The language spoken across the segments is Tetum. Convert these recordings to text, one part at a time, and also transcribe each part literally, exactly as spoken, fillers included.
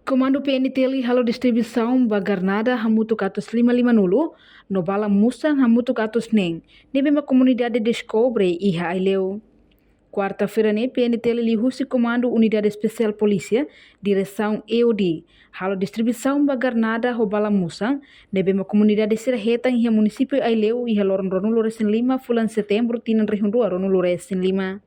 Komandu P N T L halo distribuisaun ba granada hamutuk atus lima lima-nulu, no bala musan hamutuk atus neen, ne'ebé mak komunidade deskobre iha Aileu. Kuarta-feira ne'e P N T L liuhusi Komandu Unidade Espesiál Polísia, Diresaun E O D, halo distribuisaun ba granada ho bala musan, ne'ebé mak komunidade sira hetan iha munisípiu Aileu iha loron ruanulu-resin-lima fulan Setembru tinan rihun rua ruanulu-resin-lima.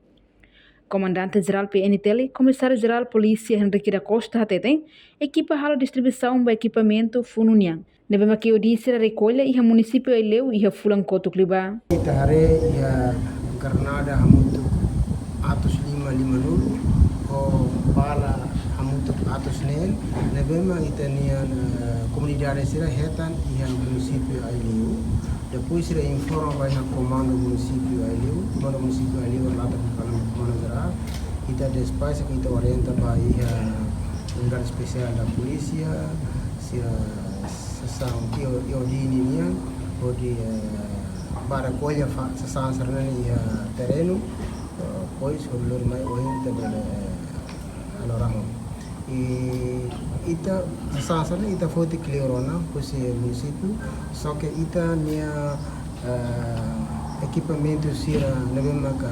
Komandante Jerál P N T L, Komisáriu Jerál Polísia Henrique da Costa hateten, ekipa halo distribuisaun ba ekipamentu funu nian, ne'ebé mak E O D sira rekolla iha munisípiu Aileu iha fulan kotuk liubá. Ita haree iha granada hamutuk atus lima lima-nulu, ho bala hamutuk atus neen, ne'ebé mak ita-nia, eh, komunidade sira hetan iha munisípiu Aileu. Depois sira informa ba iha komandu munisípiu Aileu, komandu munisípiu Aileu relata ba komandu jerál, ita despaxa, ita orienta ba iha Unidade Espesiál da Polísia, sira sasán E O D ninian, hodi, eh, ba rekolla fa-, sasán sira-ne'e iha terrenu, eh, depois hodi lori mai ohin ita bele, eh, halo rahun. I ita sasán sira-ne'e ita foti kleur ona husi munisípiu, só ke ita-nia, eh, ekipamentu sira ne'ebé maka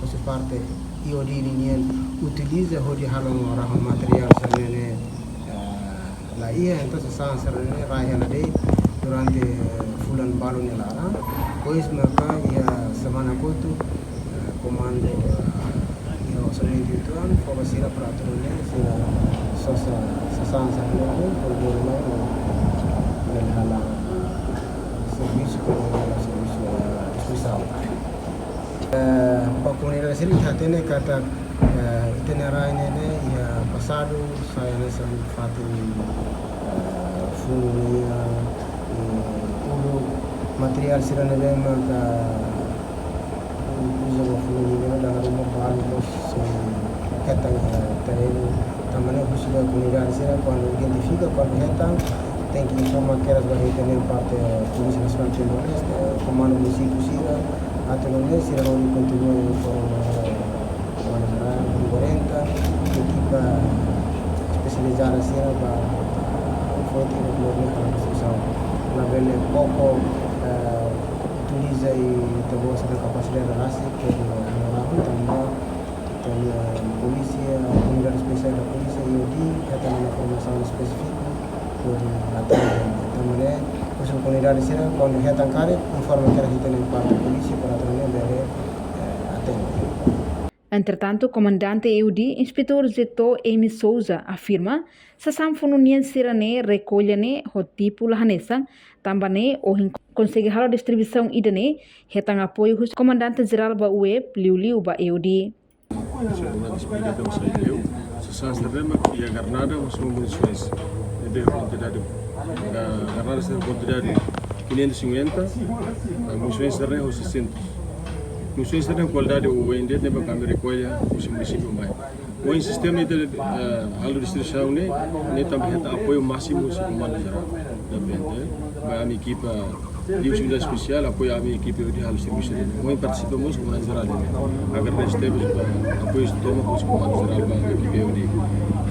husi parte E O D ninian utiliza hodi halo rahun materiál sira-ne'e, eh, la iha, entaun sasán sira-ne'e rai hela de'it durante fulan balu nia laran. Depois maka iha semana kotuk, eh, komandu, eh, iha orsamentu uitoan, fó ba sira para atu nune'e sira sosa sasán sira-ne'e, hodi lori mai, eh, halo servisu, hodi halo servisu, eh, distribuisaun. Eh, ba komunidade sira ita hatene katak, eh, ita-nia rai ne'e, ne'e iha pasadu sai hanesan fatin, eh, funu nian, eh, uluk materiál sira ne'ebé maka uza ba funu nian ne'e dala ruma balu mós sei hetan iha terrenu. Tanba ne'e husu ba komunidade sira kuandu identifika, kuandu hetan, tenke informa kedas ba ita-nia parte Polísia Nasionál Timor-Leste, komandu munisípiu sira, atu nune'e sira hodi kontinua informa, eh, komandu jerál, hodi orienta ekipa espesializada sira ba foti no halo distribuisaun. Labele koko, eh, utiliza i ita-boot sira-nia kapasidade rasik, ke halo rahun tanba ita-nia polísia, Unidade Espesiál da Polísia, E O D, hetan ona formasaun espesífiku, hodi atende. Tanba ne'e, husu komunidade sira, kuandu hetan karik, informa kedas ita-nia parte polísia, para atu nune'e bele, eh, atende. Entretantu, Komandante E O D, Inspetór Zeto M Souza, afirma, sasán funu nian sira-ne'e rekolla ne'e ho tipu la hanesan, tanba ne'e ohin konsege halo distribuisaun ida-ne'e, hetan apoiu husi Komandante Jerál ba U E P, liuliu ba E O D. Durante espírita masa eu, sasán sira-ne'e mak iha granada, mas são munições. Ne'ebé kuantidade, ah, granada sira kuantidade quinhentos e cinquenta, ah, munições sira-ne'e ho seiscentos. Munições sira-ne'e kualidade oioin de'it, ne'ebé mak ami rekolla husi munisípiu mai. Ohin sistema ita, eh, halo distribuisaun ne'e, ne'e tanba hetan apoiu másimu husi Komandu Jerál. Depende, eh, ba ami ekipa, liuhusi Unidade Espesiál, apoiu ami ekipa hodi halo servisu ne'e. Ohin partisipa mós Komandu Jerál ne'e. Agradese tebes ba apoiu tomak husi Komandu Jerál ba ekipa hodi.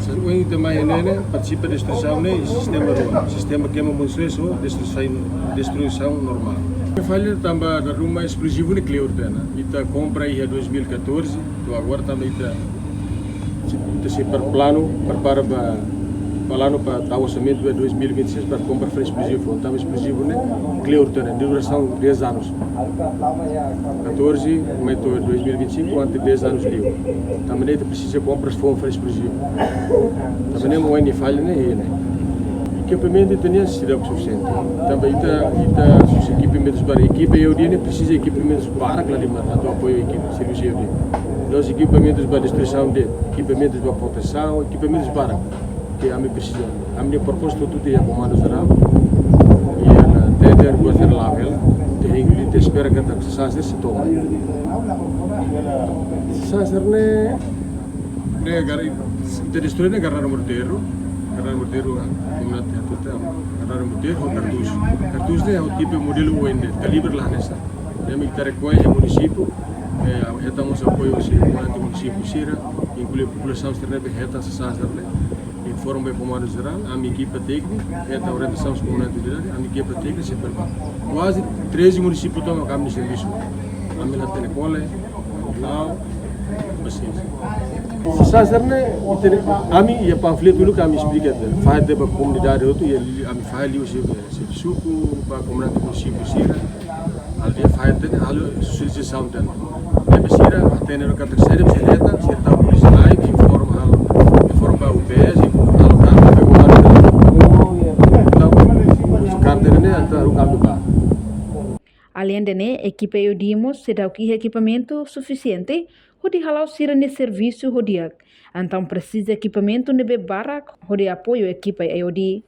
Sá, ohin ita mai ne'e, ne'e, partisipa distribuisaun ne'e, sistema rua. Sistema kema munisoens ho distribuisaun, distribuisaun normál. Falla tanba dala ruma esplosivu ne'e kleur tiha ona. Ita kompra iha dois mil e catorze, to'o agora tanba ita, ita sei prepara planu, prepara ba planu para tau orsamentu ba dois mil e vinte e seis para kompra fali esplosivu. Tanba esplosivu ne'e kleur tiha ona, durasaun dez anos. Catorze, mai to'o dois mil e vinte e cinco, ante dez anos liu. Tanba ne'e ita presiza kompra foun fali esplosivu. Tanba ne'e ohin nia falla ne'e, ne'e. Ekipamentu ita-nian seidauk sufisiente. Tanba ita, ita husu ekipamentus barak, ekipa E O D ne'e presiza ekipamentus barak la halimar atu apoiu ekipa servisu E O D. La'ós ekipamentus ba distribuisaun de'it, ekipamentus ba protesaun, ekipamentus barak ke ami presiza. Ami-nia propózitu hotu-hotu iha Komandu Jerál, iha ona tender, governu la'o hela, ita hein, ita espera katak sasán sira sei to'o mai. Sasán sira-ne'e, ne'e gar-, ita destrui ne'e granada morteiru, granada morteiru, ah, komunidade hatete, granada morteiru ho kartuzu. Kartuzu ne'e ho tipu modelu oioin de'it, kalibre la hanesan. Ne'e mak ita rekolla iha munisípiu, eh, hetan mós apoiu husi komandante munisípiu sira, inklui populasaun sira ne'ebé hetan sasán sira-ne'e. Forum ba Komandu Jerál, ami ekipa téknika, hetan orientasaun husi komandante unidade, ami ekipa téknika sei prepara. Kuaze treze munisípiu tomak ami servisu. Ami la hatene kole, lau, pasiénsia. Sasar ne'e, ami iha panfletu uluk ami esplika, fahe ba komunidade hotu, iha ami fahe liuhusi servisu ba komunidade munisípiu sira. Aldeia fahe tan, halo sosializasaun tan. Ne'ebé sira hatene katak saida mak sira hetan, sira tau polísia lai, informa halo, informa ba U P S, informa halo karta, be buat. Entaun, husu karta ne'e, entaun, haruka ami bá. Aleinde ne'e, ekipa A O D mós seidauk iha ekipamentu sufisiente hodi hala'o sira-nia servisu ho di'ak. Entaun presiza ekipamentu ne'ebé barak hodi apoiu ekipa A O D.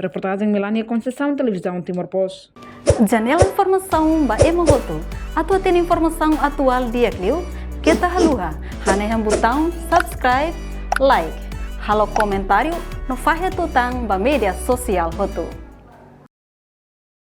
Reportajen Melania Conceição, Televizaun Timor Post. Janela informasaun ba ema hotu. Atu hatene informasaun atuál di'ak liu, keta haluha hanehan butaun subscribe, like, halo komentáriu no fahe tutan ba média sosiál hotu.